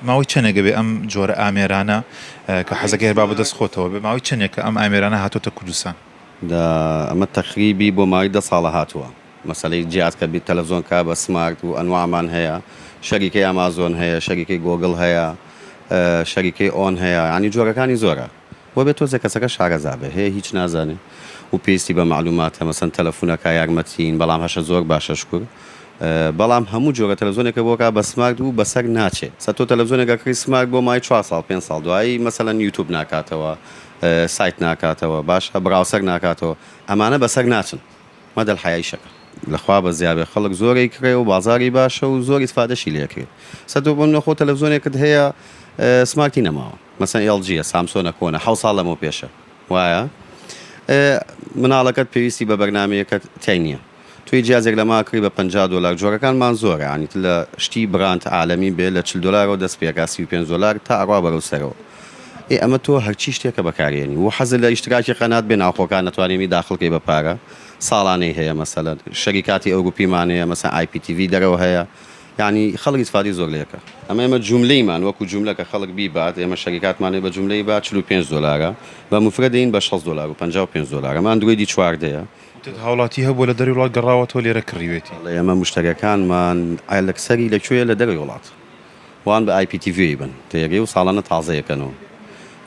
ماوەی چەنێکە بێ ئەم جۆرە ئامێرانە کە حەزەکەی هەر با بەدەست خۆتەوە بێ ماوەی چەنێکە ئەم ئامێرانە هاتۆتە کوردستان؟ دا ئەمە تەقریبی بۆ ماوەی دە ساڵە هاتووە مەسەلەی جیاز کە بی تەلەفزۆن کا بە smart و ئەنواعمان هەیە شەریکەی ئامازۆن هەیە شەریکەی گۆگڵ هەیە شەریکەی ئۆن هەیە یانی جۆرەکانی زۆرە وە بێ تۆزێ کەسەکە شارەزا بێ هەیە هیچ نازانێ و پێویستی بە مەعلوماتە مەسەن تەلەفونەکە یارمەتین بەڵام هەشە زۆر باشە شکور بەڵام هەموو جۆرە تەلەفزۆنێکە بۆ کا بە smart و بەسەر ناچێ سە تۆ تەلەفزۆنێک ئەکڕی smart بۆ ماوەی چوار ساڵ پێنج ساڵ دوایی مەسەلەن یوتوب ناکاتەوە سایت ناکاتەوە باشە browser ناکاتەوە ئەمانە بەسەر ناچن مەدەل حەیای شەکە. لەخوا بەزیابێ خەڵک زۆر ئەیکڕێ و بازاڕی باشە و زۆر ئیسفادەشی لێ ئەکرێ سە تۆ بۆ منە خۆ تەلەفزۆنێکت هەیە smart ی نەماوە مەسەن ئێڵ جیە سامسۆنە کۆنە حەو ساڵ لەمەو پێشە وایە مناڵەکەت پێویستی بە بەرنامەیەکە تیای نییە تۆی جیازێک لەمە ئەکڕی بە 50 دۆلار جۆرەکانمان زۆرە یانی لە شتی brand عالەمی بێ لە 40 دۆلارەوە دەست پێکا 35 دۆلار تا ئەڕوا بەرەو سەرەوە ئێ ئەمە تۆ هەرچی شتێکە بەکارێنی و حەزت لە ئیشتراکی قەنات بێ ناوخۆکان نەتوانیمی داخل کەی بە پارە ساڵانەی هەیە مەسەلەن شەریکاتی ئەوروپیمان هەیە مەسەن IPTV دەرەوە هەیە یانی خەڵک ئیسفادەی زۆر لێکە. ئەمە ئێمە جوملەیمان وەکو جوملە کە خەڵک بیبات ئێمە شەریکاتمان هەیە بە جوملەی با 45 دۆلارە بە موفرەد دەین بە 60 دۆلار و 55 دۆلار ئەمە ئەندرۆیدی چواردەیە. وتت هاوڵاتی هەبووە لە دەرەوەی وڵات گەڕاوەتەوە لێرە کڕیوێتی. بەڵێ ئێمە موشتەریەکانمان ئەلەکسەری لە کوێیە لە دەرەوەی وڵات وان بە IPTV بن تێگەی و ساڵانە تازەیەکەنەوە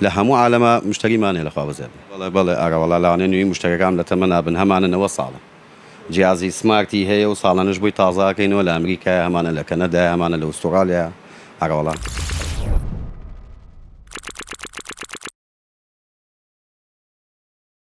لە هەموو عالەما موشتەریمان هەیە لە خوا بەزیاد بێ. بەڵێ بەڵێ ئەرەوەڵا لەوانەیە نوێی موشتەریەکانم لە تەمەنا بن هەمانە 90 ساڵە. جیازی smart ی هەیە و ساڵانەش بۆی تازە ئەکەینەوە لە ئەمریکایە هەمانە لە کەنەدایە هەمانە لە ئوستوڕالیایە ئەرەوەڵا.